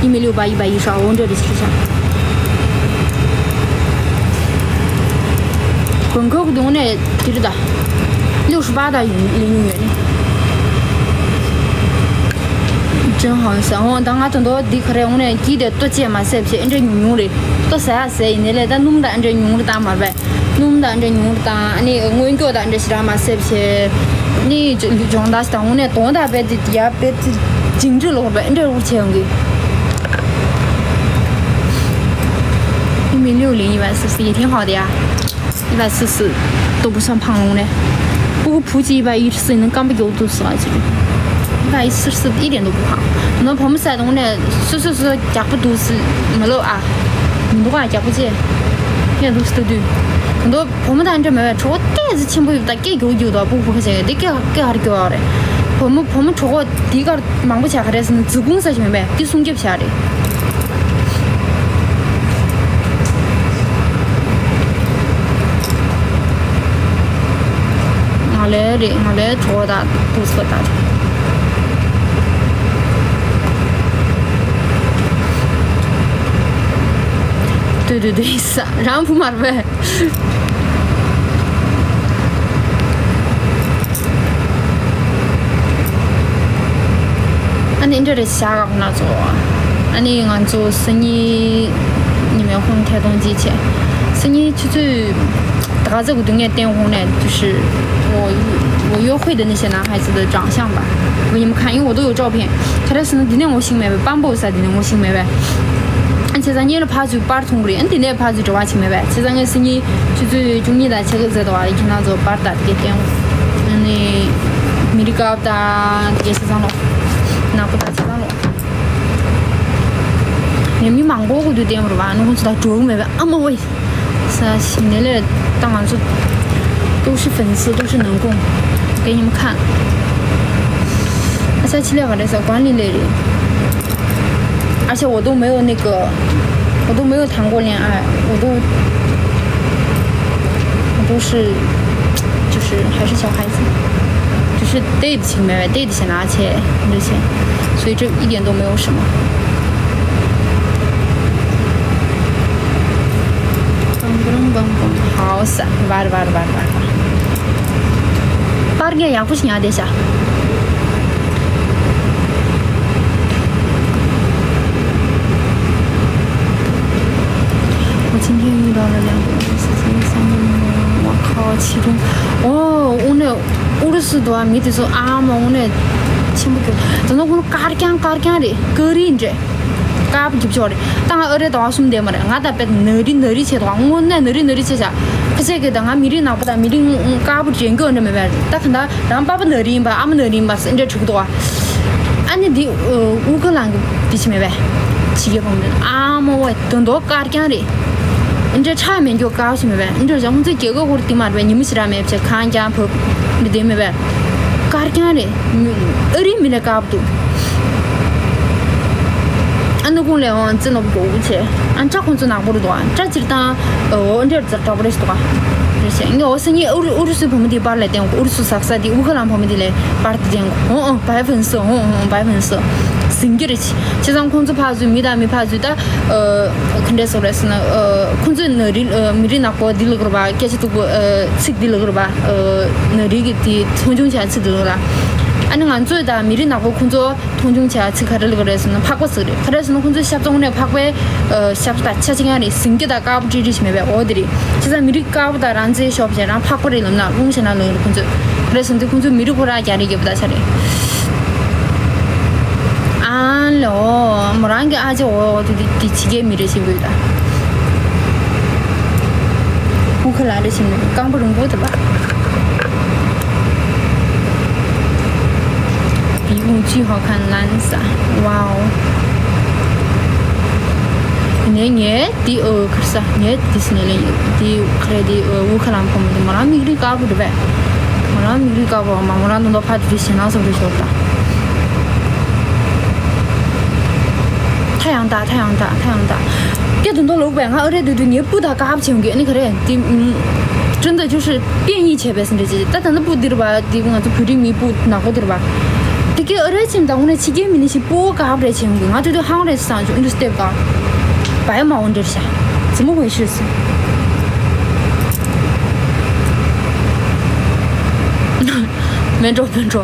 ཡིན་མི་ལུས་པ་ཡིན་པ་ཡིན་ཤག་འོ་འདྲ་རེད་ཤི་རེད་ཤག་གོན་ཁོག་གི་དུང་ནས་དེ་རེད་ད། ལུས་ཤུ་པ་ད་ཡིན་ཡིན་ཡོད་ནི། ཅན་ཧང་ས་འོ་ད་ང་ད་མདོ་འདི་ག་རེ་འོང་ནས་གྱིས་དེ་ལྟོ་ཅེས་མ་སེབ་ཆེ་ཨེ་འདྲ་ཉུང་ཉུང་རེད། ལྟོ་ཟ་ཡ་ཟས་ཡིན་ནས་ལས་ད་སྣུམ་ད་ཨེ་འདྲ་ཉུང་རེད་ད་མ་རེད། སྣུམ་དང་འདྲ་ཉུང་རུ་བཏང་། ཨ་ནི་སྔོན་སྐྱོག་དང་འདྲ་ཞིག་རག་མ་སེབ་བྱས། ནི་སྦྱོང་བརྡར་ཞིག་དང་དངོས་གནས་དོན་དག་རྦད་དེ་ཡར་རྦད་དེ་ཇིང་ཁྲི་ལོག་རྦད་འདྲ་རུ་བྱས་ཡོང་གི། 一米六零 一百四十 也挺好的呀。一百四十都不算胖了呢。不过普及一百一十四能干不有肚子啊，其实。一百一十四一点都不胖。那ผมใส่ตรงนี้สุดๆๆ จักประตูสิไม่รู้อ่ะ མི་འདུག་ཨ། རྒྱག་པོ་ཆེ། ཡ་འདུག་སྟོད་དུས། ད་དུང་བུ་མོ་དང་འདྲ་མེད་པའི་གྲོགས་སྐད་ཟི་ཆེན་པོ་ཡོད་ད་སྐད་རྒྱོག་རྒྱོག་དང་སྤུ་གུ་ཁ་ཤས་འདི་སྐད་སྐད་ཧར་རྒྱོག་རེད། བུ་མོ་བུ་མོ་གྲོགས་འདི་གར་མང་པོ་བྱ་ག་རེ་ཟེར་ན་འཛུལ་ཁུང་ས་ཞིག་མེད་པས་འདི་སྲུང་སྐྱོབ་བྱ་རེད། ང་ལས་རེད། ང་ལས་གྲོགས་དང་འདུག་ས་ད་རེད། ཏུ་ཏུ་ཏུ་ས་རང་བུ་མར་བས། ཨ་ནི་འདྲ་རེད་བཞག་ག་ཁོང་ཚོ། ཨ་ནི་ང་ཚོ་སང་ཉིན་ཉི་མའི་ཧོང་ཐད་གཏོང་ཅིག་བྱས། སང་ཉིན་ཆུ་ཚོད་ད་ག་ཚོད་གི་སྡུག་བསྔལ་བསྟན་ཧོང་ནས་就是我我约会的那些男孩子的长相吧。我给你们看，因为我都有照片。 ཁ་ར་སི་ན་འདི་ནས་ངོ་ཤེས་མེད་པས། པམ་པོ་ས་འདི་ནས་ངོ་ཤེས་མེད་པས། ཨ་བྱས་ཙང་ངས་ལ་ཕར་ཚུར་པར་མཐོང་གི་རེད། ཨ་འདི་ནས་ཕར་ཚུར་འབྲེལ་བ་བྱེད་མེད་པས། བྱས་ཙང་ངས་སང་ཉིན་ཆུ་ཚོད་བཅུ་གཉིས་དང་ཕྱེད་ཀ་ཟེར་དོ་བ་ལ་ཁྱེད་རང་ཚོ་པར་དང་དེ་གས་བསྟན། ཨ་ནི་མི་རི་ཀབ་དང་དེ་གས་བྱས་ཙང་ལོ། ནག་པོ་དང་བྱས་ཙང་ལོ། ངས་མི་མང་པོ་གོ་དུས་བསྟན་པ་རེད་བ། ཨ་ནི་ཁོང་ཚོ་དང་འགྲོ་གི་མེད་པས། ཨ་མ་ཝེ། ས་ཞིག་ནས་ལས་ད་ང་ཚོ་都是粉丝，都是能供，给你们看。 ས་ཆི་ལས་ག་རེ་ས་管理类རེད།而且我都没有那个，我都没有谈过恋爱，我都我都是就是还是小孩子，就是 date 情没 date 想拿钱那些，所以这一点都没有什么。 好ས་བར་བར་བར་བར་བར། པར་ངས་ཡག་པོ་ཞིག་ཉར་བསྡད་ཤག 我今天遇到了两个俄罗斯人，三个英国人，我靠，其中，哦，我那俄罗斯的话，没得说啊嘛，我那全部给，等到我嘎儿讲嘎儿讲的，隔离你这。 དཀར་པོ་རྒྱབ་ཕྱོགས་རེད། ད་ང་ཨ་རི་ཟླ་བ་གསུམ་བསྡད་མ་རེད། ང་ད་དཔེ་ནག་རི་ནག་རི་བྱས་འདུག་དངོས་གནས་ནག་རི་ནག་རི་བྱས་བཞག་ཁ་ཤས་ཀྱིས་ད་ང་མི་རིགས་ནག་པོ་དང་མི་རིགས་དཀར་པོ་འདྲེན་རྒྱུ་འདྲ་མེད་པས། ད་ག་ད་རང་པ་ཕ་ནག་རི་ཡིན་པ་ཨ་མ་ནག་རི་ཡིན་པ་འདྲ་གྲུབ་འདུག་ཨ་ནི་འདི་ཨུ་ཁ་ལང་གི་འདི་ཆི་མེད་པས། ཕྱི་རྒྱལ་བ་མོ་ཨ་མ་བ་དོན་དོ་དཀར་རྐྱང་རེད། འདྲ་ཁྲག་མེད་རྒྱུ་དཀར་ཞིག་མེད་པས། འདྲ་བྱ་ཁོང་ཚོའི་རྒྱལ་ཁབ་ཧོར་དེ་མ་རེད་པས། ཉི་མ་ཞིག་ར་མེད་བྱས་གང་རྐྱང་བབ་འདི་དེ་མེད་པས། དཀར་རྐྱང་རེད། ཨ་རིའི་མི་ལས་དཀར་པོ་འདུག་ཨ་ནུ་ཁུང་ལས་འོང་ཙི་ནོ་གོ་བུ་ཆེ། ཨ་ཅག་ཁོང་ཚོ་ནག་པོ་རུ་འདུག་ཨ་ཅག་སྤྱིར་བཏང་འོ་འདྲེར་ཙག་དྲག་པོ་རེད་འདུག་ཨ། རེད་ཤེ་ངས་འོ་སི་ངས་ཨུ་རུ་ཨུ་རུ་སུའི་བུ་མོ་དེའི་པར་ལ་བསྟན། ཨུ་རུ་སུ་ཟག་ས་དེ་ཨུ་ཁ་ལང་བུ་མོ་དེ་ལས་པར་དེ་བསྟན། འོ་འོ་白粉色 འོ་འོ་白粉色 ཟིན་གྱི་རེད། བྱས་ཙང་ཁོང་ཚོ་ཕར་ཚུར་མི་དང་མི་ཕར་ཚུར་ད་ག་འདྲས་སོགས་རེད་ཟེར་ན། ཁོང་ཚོས་ན་རི་མི་རིགས་ནག་པོ་འདི་ལ་གོ་ར་བ། སྐད་ཆ་སྡུག་པོ་ཚིག་འདི་ལ་གོ་ར་བ། ན་རི་གི་དེ་མཐོང་ཆུང་བྱས་ཚིག་འདི་ལ་གོ་ར། ཨ་ནི་ང་ཚོས་ད་མི་རིགས་ནག་པོ་ཁོང་ཚོ་མཐོང་ཆུང་བྱས་ཚིག་ག་རེ་ལ་གོ་རེད་ཟེར་ན་ཕག་པ་ཟེར་རེད། ག་རེ་ཟེར་ན་ཁོང་ཚོའི་ཞབས་ཏོག་ནས་ཕག་པའི་ཞབས་ད་ཆ་ཆེ་ཡང་རེད། ཟིང་སྐྱ་དང་དཀར་པོ་ཀྲིག་ཀྲིག་ཞིག་མེད་པས། འོ་དེ་རེད། བྱས་ཙང་མི་རིགས་དཀར་པོ་དང་རང་བཙན་ཤོར་བྱས་རང་ཕག་པ་རེད་ལབ་ན་རླུང་བྱས་ན་ལོང་རེད་ཁོང་ཚོས། ག་རེ་ཟེར་ན་དེ་ཁོང་ཚོའི་མི་རིགས་ཁོ་རང་རྒྱ་རིགས་རྒྱབ་ད་ཆ་རེད། ཨ་ལོ། མོ་རང་གི་ཨ་ཅེ་འོ་དེ་དེ་དེ་ཕྱི་རྒྱལ་མི་རེད་ཞེས་འབོད་ད། ཧུ་ཁ་ལ་རེད་ཞེས་འབོད། རྐང་པ་རིང་པོ་དེ་པ།比武最好看蓝色。哇哦。ངས་ངས་འདི་ཨོ་གར་ས་ངས་འདི་སི་ནས་ལེན་ཡོད། འདི་ག་རེ་འདི་ཨོ་ཝུ་ཁ་ལམ་ཕོ་མོ་འདི་མོ་རང་མིག་རིག་དཀར་པོ་འདི་བས། མོ་རང་མིག་རིག་དཀར་པོ་མ་མོ་རང་ནང་དུ་ཕ་དེ་ཞེ་ན་སོ་རེ་ཤོར་ད། ཐ་ཡང་ད་ཐ་ཡང་ད་ཐ་ཡང་ད། སྐད་དུ་མདོ་ལོག་པས་ང་ཨ་རེ་དུ་དུ་ངའི་སྤུ་དང་དཀར་པོ་བྱེད་ཡོང་གི་ཨ་ནི་ག་རེ་འདི། ཀྲིན་ད་ཅུ་ཧྲི་པིན་གཉིས་བྱས་པས་སི་འདྲ་ཅི་ད་ད་ནི་སྤུ་འདིར་བ་འདི་ང་ཚོ་བོད་རིགས་མི་སྤུ་ནག་པོ་འདིར་བ། དེ་གའི་ཨ་རེ་ཆེན་དང་ངོ་ནས་ཕྱི་རྒྱལ་མི་ནི་ཞིག་སྤུ་དཀར་པོ་རེ་བྱེད་ཡོང་གི་ང་དུ་དུ་ཧང་རེ་སང་ཅུ་འདུ་སྟེབ་དང་། བའི་མ་འོང་འདྲེར་ཤ། ཙི་མོ་གོས་ཤོས་སི། མེ་འགྲོ་མེ་འགྲོ།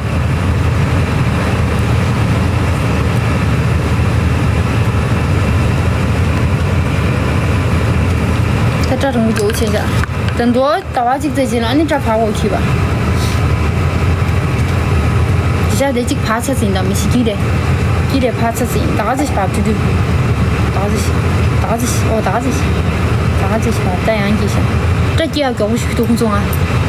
ད་སྐྲ་རིང་པོ་རྒྱོབ་བྱས་བཞག་ད་མདོ་ཟླ་བ་གཅིག་ཙམ་རྗེས་ལ་ཨ་ནི་སྐྲ་ཕར་འོག་འཁྱིལ་བ། ཞག་དེ་གཅིག་ཕར་ཚ་ཟིན་དང་མི་ཤི་ཀི་རེད། ཀི་རེད་ཕར་ཚ་ཟིན་ད་ག་ཚ་ཞིག་བབ་ཅུ་དུ། ད་ག་ཚ་ཞིག་ད་ག་ཚ་ཞིག་ཨོ་ད་ག་ཚ་ཞིག་ད་ག་ཚ་ཞིག་བབ་ད་ཡང་གི་ཤ། སྐྲ་སྐྱེ་ཡག་མགྱོགས་པོ་ཞིག་འདུག་ཁོང་ཚོ་ང་།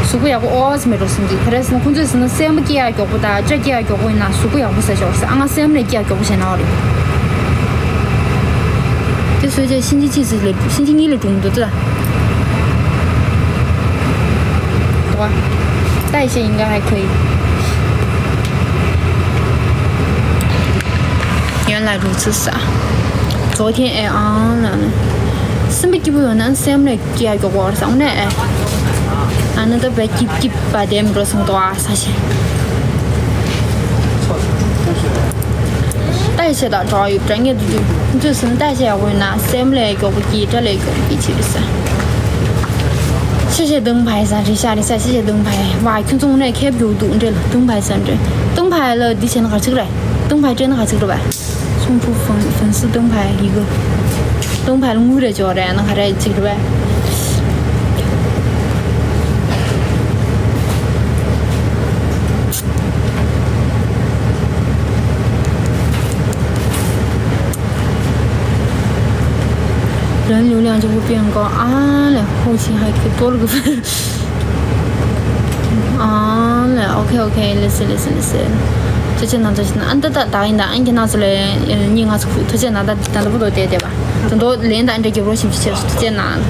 གཟུགས་པོ་ཡག་པོ་ཨོ་ཙི་མེད་འགྲོ་སོང་གི་ག་རེ་ཟེར་ན་ཁོང་ཚོས་ཟེར་ན་སེན་མོ་སྐྱེ་ཡག་མགྱོགས་པོ་དང་སྐྲ་སྐྱེ་ཡག་མགྱོགས་པོ་ཡིན་ན་གཟུགས་པོ་ཡག་པོ་ཟེར་ཤོག་ཟེར། ཨ་ང་སེན་མོ་ནས་སྐྱེ་ཡག་མགྱོགས་པོ་བྱས་ན་ཨོ་རེད། དེ་སོས་བྱས་ཤིན་ཅི་གཅིག་ཟིག་ལས་ཤིན་ཅི་གཉིས་ལས་གྲུང་འདུག་ཙི། དོ། ད་ཡི་ཤེས་ཡིན་ག་ཧ་ཁོ་ཡིན། 原来如此 ས། 昨天 ཨེ་ཨང་ལ་ནི། སེམས་པ་སྐྱིད་པོ་ཡོད་ན་སེམས་ལས་སྐྱེ་ཡག་མགྱོགས་པོ་བར་སང་ནས་ཨེ། ཨ་ནི་ད་བས་སྐྱིད་སྐྱིད་པ་དེ་མི་འགྲོ་སོང་དོ་ཨ་ས་ཞེ། ལྟ་ཡི་ཆེ་དང་གྲོགས་ཡོད་དྲ་ངས་དུ་དུས་ཁོང་ཚོས་སེམས་ལྟ་ཡི་ཆེ་ཡག་པོ་ཡོད་ན་སེམས་ལས་མགྱོགས་པོ་སྐྱིད་དགྲ་ལས་མགྱོགས་པོ་སྐྱིད་ཆེ་རེད་ས། ཤེ་ཤེ་དུང་ཕའི་ས་རེད་ཤ་རེད་ས་ཤེ་ཤེ་དུང་ཕའི་བ་ཁྱོད་ཚོ་ངོ་ནས་ཁེབས་རྒྱུག་འདུག་འདྲེ་ལ་དུང་ཕའི་ས་འདྲེ་དུང་ཕའི་ལ་འདི་བྱས་ན་ག་ཚིག་རེད། དུང་ཕའི་སྤྲད་ན་ག་ཚིག་རེད་བས། 送出粉粉丝灯牌一个。 དུང་ཕའི་ལ་དངུལ་རེ་འབྱོར་རེད་ན་ག་རེ་ཚིག་རེད་བས། 人流量就会变高。 ཨ་ལེ་后期还可以多了个粉。 ཨ་ལེ། ཨོ་ཁེ་ཨོ་ཁེ། ལེ་སི་ལེ་སི་ལེ་སི། ཐུགས་རྗེ་གནང་། ཐུགས་རྗེ་གནང་། ཨ་ད་ད་ད་ཡིན་ད་ཨ་ཁྱེད་རྣམ་ཚོ་ལ་ཡིན་ང་ཚོ་ཐུགས་རྗེ་གནང་། ད་ད་ལྟ་བུ་དོ་དེ་དེ་བ་ད་དོ་ལན་ད་ཨ་འདྲ་རྒྱབ་རོགས་ཞིབ་ཆེ་ཐུགས་རྗེ་གནང་།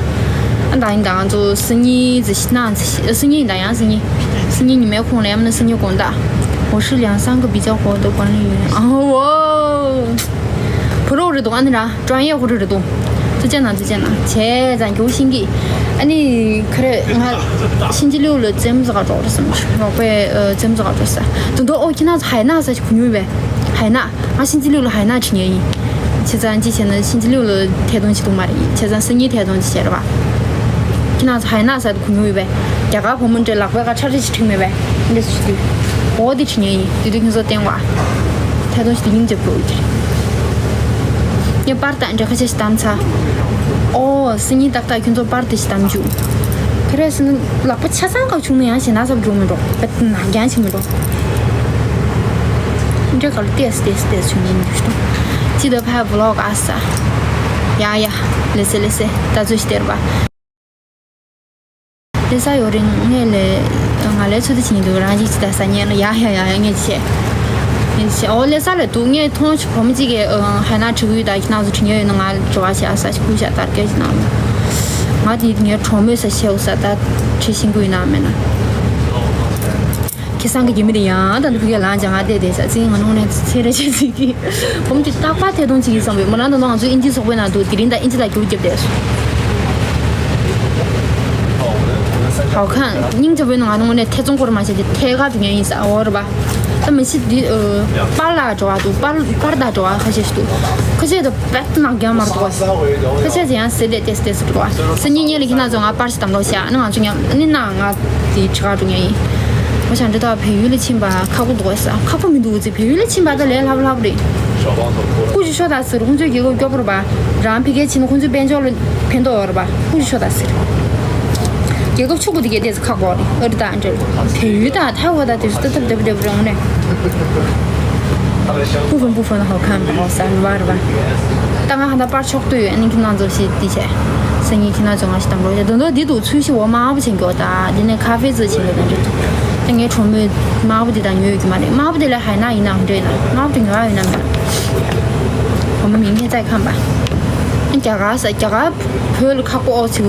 ཨ་ད་ཡིན་ད་ང་ཚོ་སི་ཉི་ཟི་ཤི་ན་ཟི་ཤི་སི་ཉི་ཡིན་ད་ཡང་སི་ཉི་སི་ཉི་ཉི་མའི་ཁོང་ལ་ཡང་ན་སི་ཉི་དགོང་ད། 我是两三个比较火的管理员。 ཨ་ཝོ། བུ་རོགས་རེད་འདུག་ཨ་ནི་ར། 专业 ཧུ་རུ་རེད་འདུག་ཐུགས་རྗེ་གནང་། ཐུགས་རྗེ་གནང་། བྱས་ཙང་རྒྱུགས་ཤིང་གི། ཨ་ནི་ཁ་རེ་ང་ཤིན་ཅི་ལིའུ་ལ་ཙེམ་ཟ་ག་འགྲོ་རེད་བསམ་གི་རོགས་པས་ཙེམ་ཟ་ག་འགྲོ་ས་དུ་འདུག་ཨོ་ཁྱེད་རྣམ་ཚོ་ཧའི་ནག་ཟ་ཞིག་གོ་མྱོང་བས། ཧའི་ནག་ང་ཤིན་ཅི་ལིའུ་ལ་ཧའི་ནག་བྱེད་མྱོང་ཡིན། བྱས་ཙང་ཅི་བྱས་ན་ཤིན་ཅི་ལིའུ་ལ་ཐད་གཏོང་བྱེད་ཐུབ་མ་རེད། བྱས་ཙང་སང་ཉིན་ཐད་གཏོང་བྱེད་བྱས་རེད་བ། ཁྱེད་རྣམ་ཚོ་ཧའི་ནག་ཟ་དུ་གོ་མྱོང་ཡོད་པས། རྒྱ་གར་བུ་མོ་འདྲ་ལག་པའི་ཁ་ཁྲ་ཁྲ་ཞིག་ཁྲིག་མེད་པས། འདི་སུ་དུས། འོ་དེ་ཁྲིད་ཉན་ཡིན། དེ་དུས་ཁྱེད་ཚོ་བསྟན་བ། ཐད་གཏོང་ཞིག་དེ་སྙིང་རྗེ་པོ་ཡོད་ཀྱི་རེད། ངས་པར་དང་འདྲ་ཁ་ཤས་ཤིག་བདམས་ཚར། ཨོ་སི་ཉིན་ཏག་ཏག་ཁྱེད་ཚོ་པར་དེ་ཞིག་བདམས་རྒྱུ། ཁ་རས་སི་ནི་ལག་པ་ཆ་ཚང་ག་བྱུང་ན་ཡང་ཞེ་ན་ཚབ་འགྲོ་མི་འགྲོ། བད་ན་རྒྱང་ཆེ་མི་འགྲོ། འདྲ་ག་ལ་ཏེས་ཏེས་ཏེས་བྱུང་ཉན་རྒྱུ་ཞིག་འགྲོ། ཅི་ད་ཕ་བུ་ལོག་ཨ་ས། ཡ་ཡ། ལེ་སེ་ལེ་སེ། ད་ཚོད་ཤི་སྟེར་བ། ལེ་ས་ཡོད་རིང་ངས་ལས། ང་ལས་ཚོད་ལྟ་བྱེད་འདུག་རང་ཅིག་ཅི་ད་ས་ཉན་ལ་ཡ་ཡ་ཡ་ཡ་ངས་བྱས། ངས་བྱས་ཨོ་ལེ་ས་ལ་འདུག་ངས་མཐོང་ཆུ་བུ་མོ་གཅིག་གིས་ཧ་ན་ཁྲི་གུའི་ད་ཁྱི་ནག་ཚོ་ཁྲི་ཉོ་ཡོད་ན་ང་འབྲེལ་བ་བྱས་ས་ཞིག་ཁུལ་བྱ་ལྟར་སྐད་ཅིག་ནང་ལ། ང་དེ་ངའི་གྲོགས་མོས་ས་ཤེའུ་ས་ད་ཁྲི་ཤིང་གུའི་ནང་མེད་ན། ཁྱི་སང་གི་རྒྱུ་མི་དེ་ཡང་ད་ནི་ཕ་གིར་ལངས་ཀྱང་ང་བལྟས་བསྡད་ས་ཚིག་ང་ནང་ནས་ཚེ་རེ་ཆེ་ཚིག་གི་བུ་མོ་དེ་རྟག་པར་ཐད་གཏོང་བྱེད་ཀྱི་བསམ་པས་མོ་རང་ད་ནང་ང་ཚོ་ཨིན་ཇི་ཚོགས་པའི་ནང་དུ་དེ་རིང་ད་ཨིན་ཇི་ལ་རྒྱུགས་རྒྱབ་བསྡད་སོང་། ཧའོ་ཁང་སྙིང་རྗེ་བོའི་ནང་ང་ནང་ནས་ཐད་ཚོང་སྐོར་མ་བྱས་ཏེ་ཐད་ཀར་དུ་ཉན་ཡིན་ས་འོ་རེད་པ། ད་མི་ཤི་འདི་ཨ། པར་ལ་འགྲོ་བ་འདུག་པར་པར་ད་འགྲོ་བ་ཁ་ཤས་ཤིག་འདུག་ཁ་ཤས་ད་བེད་ནག་རྐྱང་མར་འདུག་ཁ་ཤས་ཡང་ཟེར་ལས་ཏེས་ཏེས་འགྲོ་བ། སང་ཉིན་ཉིན་ལ་ཁྱེད་རང་ཚོ་ང་པར་ཞིག་དམ་ལོག་བྱ་ནི་ང་ཚོ་མཉམ་ནི་ན་ང་དེ་ཁྲི་ཁ་འགྲོ་ངེས་ཡིན། ང་ཞང་འདྲི་ད་བལ་ཡུལ་ལ་ཕྱིན་པ་ཁག་པོ་འདུག་ས་ཁག་པོ་མི་འདུག་ཚེ་བལ་ཡུལ་ལ་ཕྱིན་པ་ད་ལས་ལྷབ་ལྷབ་རེད། ཀུ་ཅི་ཤོ་ད་ཟེར་ཁོང་ཚོའི་རྒྱལ་ཁབ་སྐྱོ་པོ་རེད་པ། རང་ཕ་གིར་ཕྱིན་ན་ཁོང་ཚོའི་དཔལ་འབྱོར་ལ་ཕན་ཐོགས་ཡོད་རེད་པ། ཀུ་ཅི་ཤོ་ད་ཟེར། རྒྱལ་ཁབ་ཕྱུག་པོ་དེ་གས་ཏེས་ཁག་པོ་རེད། ཨ་རི་དང་འབྲེལ་བལ་ཡུལ་དང་ཐའེ་ཝན་དང་དེ་ཚོ་ལྟ་ཐབས་བདེ་པོ་བདེ་པོ་རང་ནས། 部分部分的好看吧，我三十万吧。刚刚还在玩儿 ཆོག་ཏུ་ཡོད། ཨ་ནི་ཁྱེད་རང་ཚོ་ཞིག་འདི་བྱས། སང་ཉིན་ཁྱེད་རང་ཚོ་ང་ཞིག་དམ་ལོ་ཡ་དོན་དག་འདི་འདུག་ཚུལ་ཞིག་འོ་དམར་པོ་བྱེད་མགྱོགས་ད། འདི་ནས་ཁ་ཧྥེ་ཙི་བྱེད་མགྱོགས་ད་འདྲ་འདུག་ད་ངའི་གྲོགས་མོས་དམར་པོ་འདི་དང་ཉོ་ཡོད་ཀྱི་མ་རེད། དམར་པོ་འདི་ལས་ཧའེ་ནང་ཡིན་ནམ་འདྲ་ཡིན་ན་དམར་པོ་འདི་ཉོ་ཡ་ཡོད་ནམ་མེད། གྲོགས་མོ་མིང་ཁྱེད་ཚོས་ཁམས་པ། རྒྱ་གར་ས་རྒྱ་གར་བོད་ལ་ཁག་པོ་ཨོ་ཚིག